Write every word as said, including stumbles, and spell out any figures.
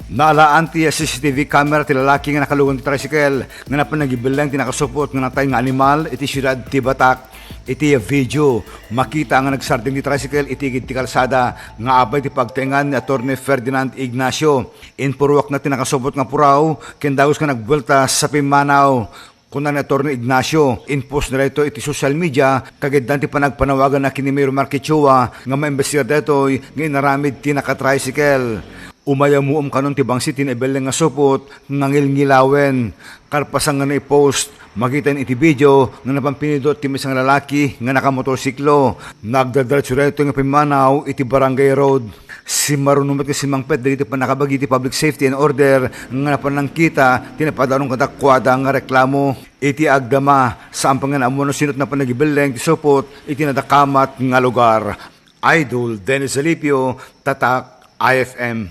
Naalaan ti C C T V camera ti lalaki nga nakalugan ti tricycle nga napan nagibelleng ti nakasupot nga natay nga animal iti siudad ti Batac. Iti video, makita nga nagsardeng ti tricycle iti igid ti kalsada nga apay ti pagtaengan ni Attorney Ferdinand Ignacio. Inpurwakna ti nakasupot nga puraw ken dagus nga nagbuelta sa pimmanaw. Kuna ni Attorney Ignacio, inpost na daytoy iti social media, kagiddan ti panagpanawagan na kini Mayor Marky Chua nga maimbestigar daytoy nga inaramid ti nakatricycle. Umayamuom kanon ti bangsit ti naibelleng nga supot nga ngilngilawen. Kalpasan nga naipost, makita iti video nga napan pinidot ti maysa nga lalaki nga nakamotorsiklo. Nagdardaretso daytoy nga pimmanaw iti Barangay Road. Simmaruno met nga simmangpet dagiti pannakabagi ti Public Safety and Order nga napan nangkita ti napadaron kadakuada nga reklamo. Iti agdama, saan pay nga naammo no sino ti napan nagibelleng ti supot iti nadakamat nga lugar. Idol Dennis Alipio, Tatak I F M.